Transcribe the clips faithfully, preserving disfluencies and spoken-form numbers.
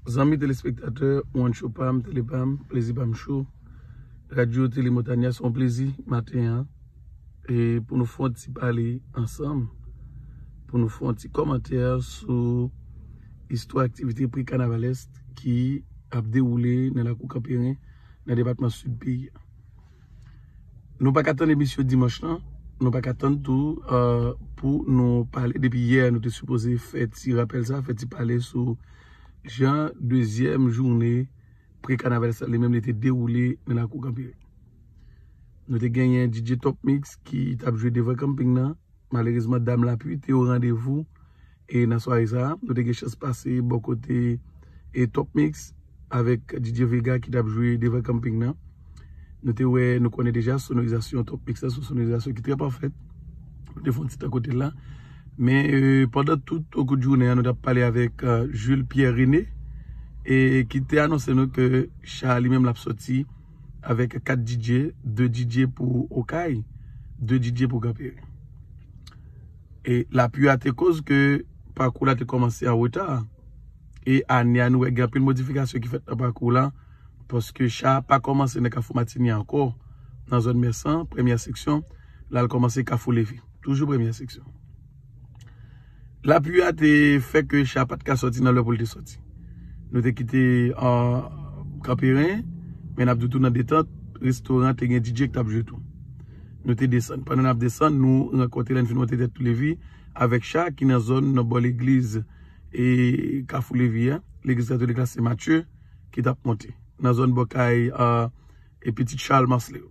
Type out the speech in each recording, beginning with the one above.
Zanmi telespektatè, One Show pa m, tele pa m, plezi pa m show. Radyo Tele Montagna, se yon plezi maten an. E pou nou fè yon ti pale ansanm, pou nou fè yon ti kòmantè sou istwa aktivite pre-kanavalès ki ap dewoule nan lakou Kanperen, nan depatman Sid peyi a. Nou pa ka tann emisyon dimanch lan, nou pa ka tann tou, euh, pou nou pale. Depi yè, nou te sipoze fè ti rapèl sa, fè ti pale sou jan dezyèm jounen pre-kanavalès la, li menm, li te dewoule nan lakou Kanperen. Nou te genyen D J Top Mix ki t ap jwe devan kanping nan. Malerezman, Dam Lapli te o randevou e nan sware sa a. Nou te gen chans pase bò kote e Top Mix avèk D J Vega ki t ap jwe devan kanping nan. Nou te wè, nou konnen deja sonorizasyon Top Mix la, se yon sonorizasyon ki trè pafèt. Nou te fè yon ti tan kote l la. Men, euh, pandan tout o kou de jounen an, nou t ap pale avèk, euh, Jules Pierre René, e ki te anonse nou ke cha li menm l ap sòti avèk kat D J, de D J pou Okay, de D J pou Kanperen. E lapli a te koz ke pakou la te kòmanse an reta. E ane a, nou wè gen anpil modifikasyon ki fèt nan pakou la, paske cha a pa kòmanse nan Kafou Matini ankò, nan zòn Mèsan, premyè seksyon, l al kòmanse Kafou Levi, toujou premyè seksyon. Lapli a te fè ke cha pa t ka sòti nan lè pou l te sòti. Nou te kite, euh, Kanperen, men n ap di w tou nan Detant, restoran te gen D J ki t ap jwe tou. Nou te desann. Pandan n ap desann, nou rankontre lè n fin monte tèt tou Levi avèk cha ki nan zòn nan bò legliz e Kafou Levi a, legliz katolik la Sen Matye ki t ap monte. Nan zòn bò kay, euh, e pitit Charles Marcello.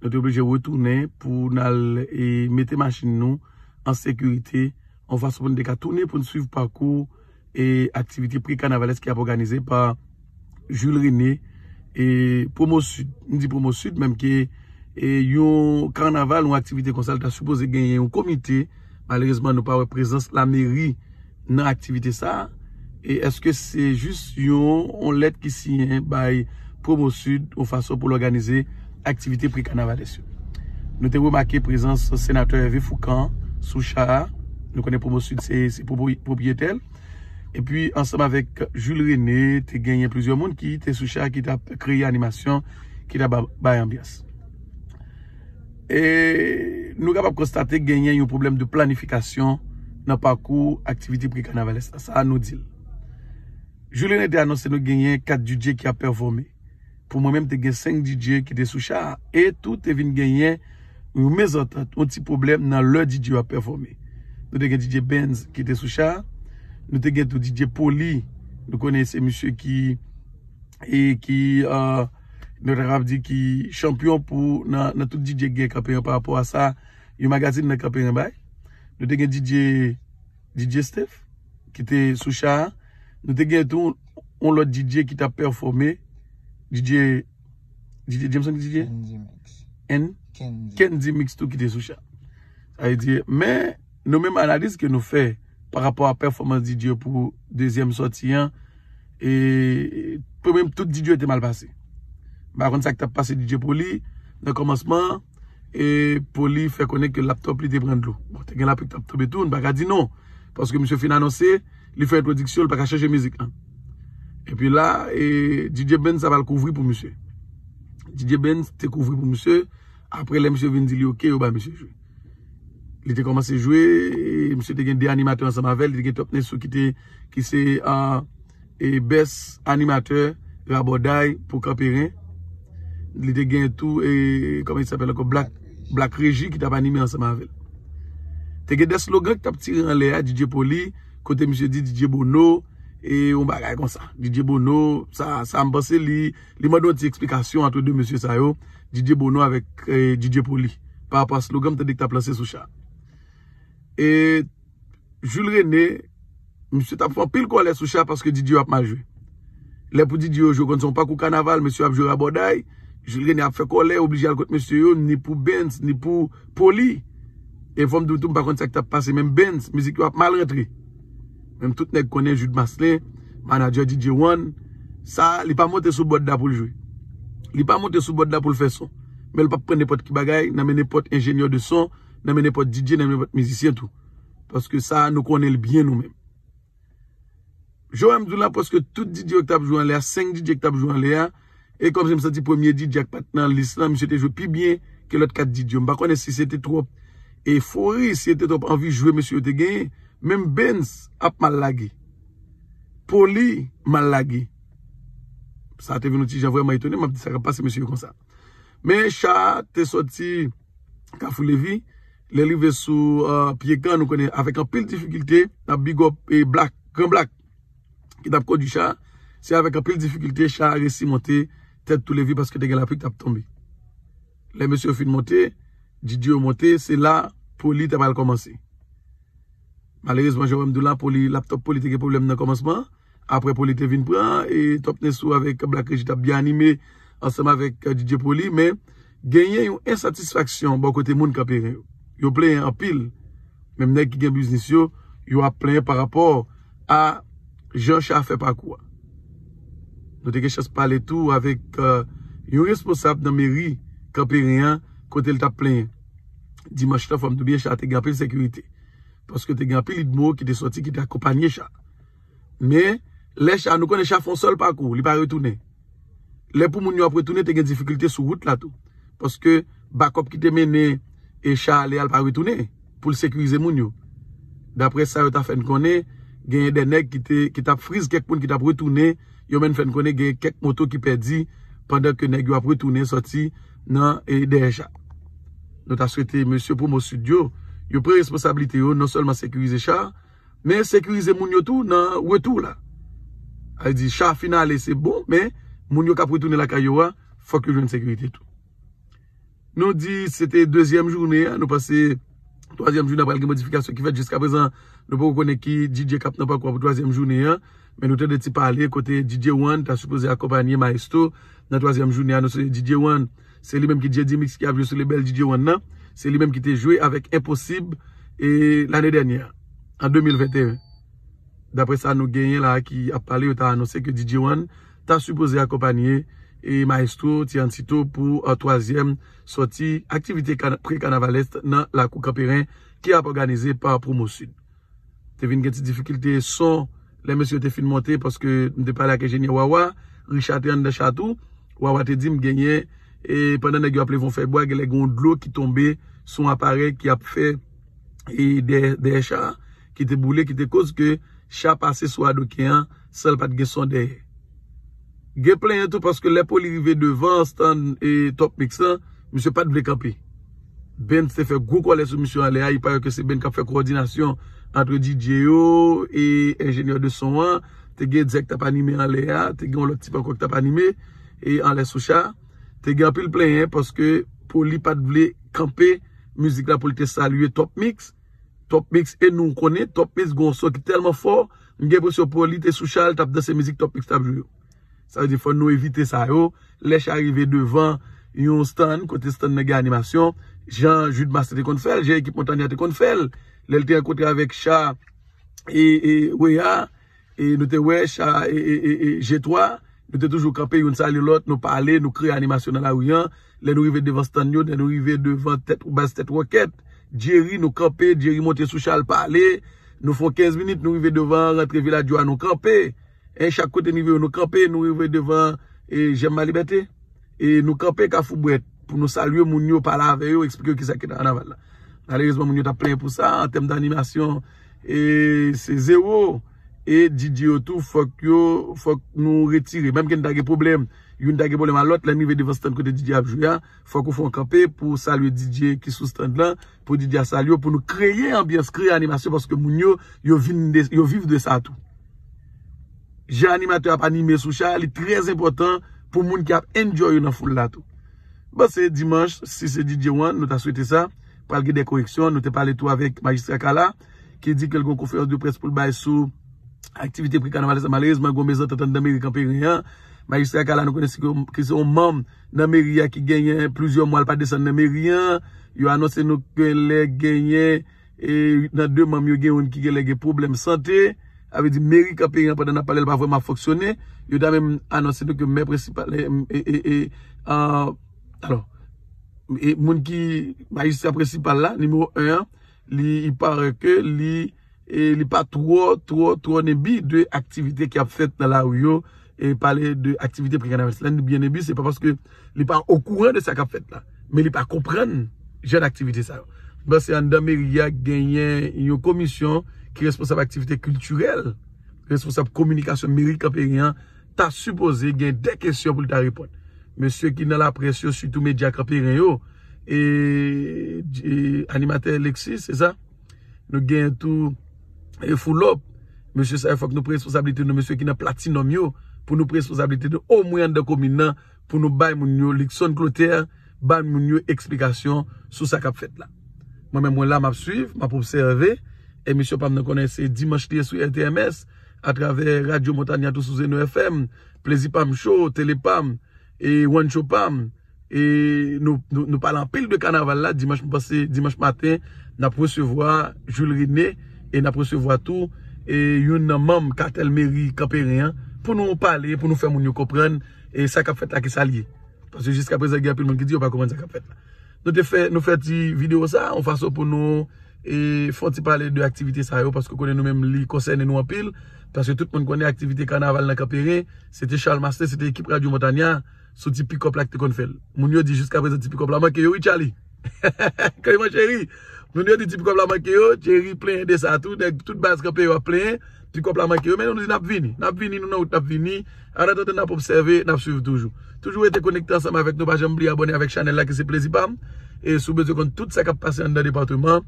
Nou te oblije retounen pou n al, e, mete machin nou an sekirite, yon fason pou n te ka tounen pou n swiv pakou e aktivite pre-kanavalès ki ap òganize pa Jules René e Promo Sud. M di Promo Sud, menm ke, e, yon kanaval, yon aktivite konsa, li ta sipoze genyen yon komite. Malerezman, nou pa wè prezans lameri nan aktivite sa a? E èske se jis yon, yon lèt ki siyen bay Promo Sud yon fason pou l òganize aktivite pre-kanavalès yo? Nou te remake prezans senatè Hervé Fourcand sou cha a. Nou konnen Promo Sud se, se pwopo-, pwopriyetè l. Epi, ansanm avèk Jules René, te genyen plizyè moun ki te sou cha a, ki t ap kreye animasyon, ki t ap ba-, bay anbyans. E nou kapab konstate genyen yon pwoblèm de planifikasyon nan pakou aktivite pre-kanavalès la. Sa a, nou di l. Jules René te anonse nou genyen kat D J ki ap pèfòme. Pou mwen menm, te gen senk D J ki te sou cha a. E tou te vin genyen yon mezantant, yon ti pwoblèm nan lè D J yo ap pèfòme. Nou te gen D J Benz ki te sou cha a. Nou te gen tou D J Poli. Nou konnen se misye ki e ki, euh, nou ta kapab di ki chanpyon pou nan, nan tout D J ki gen Kanperen pa rapò a sa, yon magazin nan Kanperen bay. Nou te gen D J, D J Steph, ki te sou cha a. Nou te gen tou yon lòt D J ki t ap pèfòme. D J, D J Jameson ki D J? Kendy Mix. N? Kendy. Kendy Mix tou ki te sou cha. Sa vle di, men, nou menm analiz ke nou fè pa rapò a pèfòmans D J yo pou dezyèm sòti an, e, premye tout D J yo te mal pase. M pa konn sa k t ap pase D J Poli nan kòmansman an, e Poli fè konnen ke laptòp li te pran dlo. Bon, te gen lapli k t ap tonbe tou, n pa ka di non, paske misye fin anonse, li fè entwodiksyon, li pa ka chanje mizik lan. Epi la, e, D J Benz sa pral kouvri pou misye. D J Benz te kouvri pou misye. Apre, lè misye vin di li oke, yo ba misye jwe. Li te kòmanse jwe, e misye te gen de animatè ansanm avè l, li te gen Top Nesso ki te, ki se, a, e, best animatè rabòday pou Kanperen. Li te gen tou, e, kòman il s'appelle ankò, Black, Black Regi ki t ap anime ansanm avè l. Te gen de slogan ki t ap tire anlè a, D J Poli, kote misye di D J Bono, e yon bagay konsa. D J Bono, sa, sa m panse li, li mande yon ti eksplikasyon ant de mesye sa yo, D J Bono avèk, e, D J Poli, pa rapò a slogan m tande ki t ap lanse sou cha. E Jules René, misye t ap fè anpil kòlè sou cha paske D J yo ap mal jwe. Lè pou D J yo jwe, konn se yon pakou kanaval, mesye ap jwe rabòday, Jules René ap fè kòlè, oblije al kot mesye yo, ni pou Benz, ni pou Poli. E fò m di w tou, m pa konn sa k t ap pase, menm Benz, mizik yo ap mal rantre. Menm tout nèg konnen Jude Maslin, manadjè D J One, sa, li pa monte sou bòd la pou l jwe. Li pa monte sou bòd la pou l fè son. Men l p ap pran nenpòt ki bagay, nan men nenpòt enjenyè de son, nan men nenpòt D J, nan men nenpòt mizisyen tou. Paske sa, nou konnen l byen nou menm. Jan m di w la, prèske tout D J yo ki t ap jwe anlè a, senk D J ki t ap jwe anlè a, e kòmsi m santi premye D J a k pa t nan lis lan, misye te jwe pi byen ke lòt kat D J yo. M pa konnen si se te twòp efori, si se te twòp anvi jwe mesye yo te genyen. Menm Benz ap mal lage. Poli mal lage. Sa te vin yon ti jan vrèman etone, m ap di sa k ap pase mesye yo konsa. Men Cha te sòti Kafou Levi, lè l rive sou uh, Pyekan, nou konnen avèk anpil difikilte, n ap big up e Black, Gran Black, ki t ap kondui Cha. Se avèk anpil difikilte Cha resi monte tèt Tou Levi paske te gen lapli k t ap tonbe. Lè mesye yo fin monte, D J yo monte, se la Poli te pral kòmanse. Malerezman, jan w wè m di w la, Poli, laptop Poli te gen pwoblèm nan kòmansman. Apre Poli te vin pran, e Top Nesou avèk Black Reggie t ap byen anime, ansanm avèk D J Poli, men genyen yon ensatisfaksyon bò kote moun Kanperen yo. Yo plenyen anpil. Menm nèg ki gen biznis yo, yo ap plenyen pa rapò a jan Cha fè pakou a. Nou te gen chans pale tou avèk yon responsab nan meri Kanperen an, kote l t ap plenyen. Dimanch lan, fò m di w byen, Cha te gen anpil sekirite. Paske te gen anpil idmo ki te sòti, ki te akonpanye Cha. Men, lè Cha, nou konnen Cha fè yon sèl pakou, li pa retounen. Lè pou moun yo ap retounen, te gen difikilte sou wout la tou. Paske bakòp ki te mennen e Cha ale a, l pa retounen pou l sekirize moun yo. Daprè sa yo ta fè n konnen, genyen de nèg ki te ki t ap friz kèk moun ki t ap retounen, yo menm fè n konnen genyen kèk moto ki pèdi pandan ke nèg yo ap retounen sòti nan e dèyè Cha. Nou ta swete mesye Promo Sud yo, yo pran responsablite yo, non sèlman sekirize Cha, men sekirize moun yo tou nan retou la. Sa vle di, Cha fin ale, se bon, men moun yo k ap retounen lakay yo a, fòk yo jwenn sekirite tou. Nou di se te dezyèm jounen an, nou panse twazyèm jounen an pral gen modifikasyon ki fèt. Jiska prezan, nou poko konnen ki D J k ap nan pakou a pou twazyèm jounen an, men nou tande ti pale kote D J One ta sipoze akonpanye Maestro nan twazyèm jounen an. Nou sonje D J One, se li menm ki D J Dimix ki ap jwe sou lebèl D J One nan. Se li menm ki te jwe avèk Enposib e lane dènyè, an de mil venteyen. Daprè sa nou genyen la ki ap pale, yo ta anonse ke D J One ta sipoze akonpanye e Maestro Tiancito pou an twazyèm sòti aktivite kana- pre-kanavalès nan lakou Kanperen ki ap òganize pa Promo Sud. Te vin gen ti difikilte son lè mesye yo te fin monte, paske m te pale ak enjenyè Wawa, Richard te anndan Cha tou. Wawa te di m genyen, e pandan nèg yo ap leve yon fèy bwa, genlè gen yon dlo ki tonbe sou yon aparèy ki ap fè e dèyè, dèyè Cha, ki te boule, ki te koz ke Cha pase sou adoken an san l pa t gen son dèyè. Gen plenyen tou paske lè Poli rive devan stand e Top Mix lan, misye pa t vle kanpe. Benz te fè gwo kòlè sou misye anlè a, il paraît que se Benz k ap fè kowòdinasyon antre D J yo e enjenyè de son an. Te gen Zèk t ap anime anlè a, te gen yon lòt tip ankò ki t ap anime e anlè sou Cha. Te gen anpil plenyen paske Poli pa t vle kanpe mizik la pou l te salye Top Mix. Top Mix, e nou konnen Top Mix gen yon son ki tèlman fò, m gen enpresyon Poli te sou Cha, l t ap danse mizik Top Mix t ap jwe yo. Sa vle di fò nou evite sa yo. Lè Cha rive devan yon stand, kote stand nan gen animasyon, jan Jude Master te konn fè l, jan ekip Montagna te konn fè l, lè l te rankontre avèk Cha e, e Weya, e nou te wè Cha e, e, e, e G twa, nou te toujou kanpe youn salye lòt, nou pale, nou kreye animasyon nan lari an. Lè nou rive devan stand yo, lè nou rive devan tèt baz Tèt Wòkèt, Jerry, nou kanpe, Jerry monte sou Cha, l pale. Nou fè yon kenz minit, nou rive devan rantre Viladyo a, nou kanpe. E chak kote n rive yo, nou kanpe, nou rive devan e J'aime ma liberté. E nou kanpe Kafou Bwèt pou nou salye moun yo, pale avè yo, eksplike yo kisa ki nan kanaval la. Malerezman, moun yo t ap plenyen pou sa. An tèm d animasyon, e se zewo. E D J yo tou, fòk yo, fòk nou retire. Menm ke n ta gen pwoblèm, youn ta gen pwoblèm a lòt, lè n rive devan stand kote D J ap jwe a, fòk ou fè yon kanpe pou w salye D J ki sou stand lan, pou D J a salye w, pou nou kreye anbyans, kreye animasyon, paske moun yo, yo vin de, yo viv de sa tou. Jan animatè ap anime sou Cha, li trè enpòtan pou moun ki ap enjoy yo nan foul la tou. Bon, se dimanch, si se D J One, nou ta swete sa. Pral gen de koreksyon. Nou te pale tou avèk Majistra Kala, ki di ke l gen yon konferans de près pou l bay sou aktivite pre-kanavalès la. Malerezman, gen yon mezantant anndan meri Kanperen an. Majistra Kala, nou konnen se ke, ke se yon manm nan meri a ki genyen plizyè mwa l pa desann nan meri an. Yo anonse nou ke lè genyen e nan de manm yo gen youn ki genlè gen pwoblèm sante. Sa vle di meri Kanperen an, pandan n ap pale, l pa vrèman ap fonksyone. Yo ta menm anonse nou ke mè prensipal, e, e, e, e, an, alò, e, moun ki majistra prensipal la, nimewo en an, li, il paraît que li, e li pa twò, twò, twò nenbi de aktivite ki ap fèt nan lari yo, e pale de aktivite pre-kanavalès. Lè n di byen nenbi, se pa paske li pa okouran de sa k ap fèt la, men li pa konprann jan aktivite sa yo. M panse anndan meri a genyen yon komisyon ki responsab aktivite kiltirèl, responsab kominikasyon meri Kanperen an, ta sipoze gen de kesyon pou l ta reponn. Mesye ki nan laprès yo, sitou medya Kanperen yo, e, e animatè Lexis, se sa? Nou gen tou e Foulop. Mesye sa yo, fòk nou pran responsablite nou, mesye ki nan Platinum yo, pou nou pran responsablite nou, omwen anndan komin nan, pou nou bay moun yo, Luckson Clotaire, bay moun yo eksplikasyon sou sa k ap fèt la. Mwen menm, mwen la, m ap swiv, m ap obsève. Emisyon pa m nan, konnen se dimanch li ye sou R T M S, atravè Radyo Montagna tou sou Zeno F M, Plezi Pa M Show, Tele Pa M, e One Show Pa M. E nou, nou, nou pale anpil de kanaval la. Dimanch, m panse, dimanch maten, n ap resevwa Jules René e n ap resevwa tou e youn nan manm katèl meri Kanperen an pou nou pale, pou nou fè moun yo konprann e sa k ap fèt la, ki sa l ye. Paske jiska prezan, gen anpil moun ki di yo pa konprann sa k ap fèt la. Nou te fè, nou fè ti videyo sa, yon fason pou nou e fè yon ti pale de aktivite sa yo, paske konnen nou menm li konsène nou anpil, paske tout moun konnen aktivite kanaval nan Kanperen, se te Charles Master, se te ekip Radyo Montagna, sou ti pikòp la ki te konn fè l. Moun yo di jiska prezan ti pikòp la manke yo, wi, Charlie. Kòman cheri? Moun yo di ti pikòp la manke yo, Thierry plenyen de sa tou, nèg tout baz Kanperen yo ap plenyen, pikòp la manke yo, men nou di n ap vini, n ap vini, nou nan wout, n ap vini. Annatandan, n ap obsève, n ap swiv toujou. Toujou rete konekte ansanm avèk nou, pa janm bliye abòne avèk chanèl la ki se Plezi Pa M. E si w bezwen konn tout sa k ap pase anndan depatman,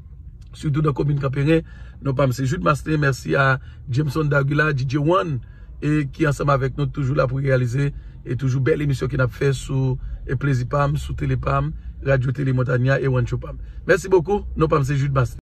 sitou nan komin Kanperen, non pa m se Jude Masten, mèsi a Jameson Dagula, D J One, e ki ansanm avèk nou toujou la pou reyalize e toujou bèl emisyon ke n ap fè sou e Plezi Pa M, sou Tele Pa M, Radyo Tele Montagna e One Show Pa M. Mèsi bokou, non pa m se Jude Masten.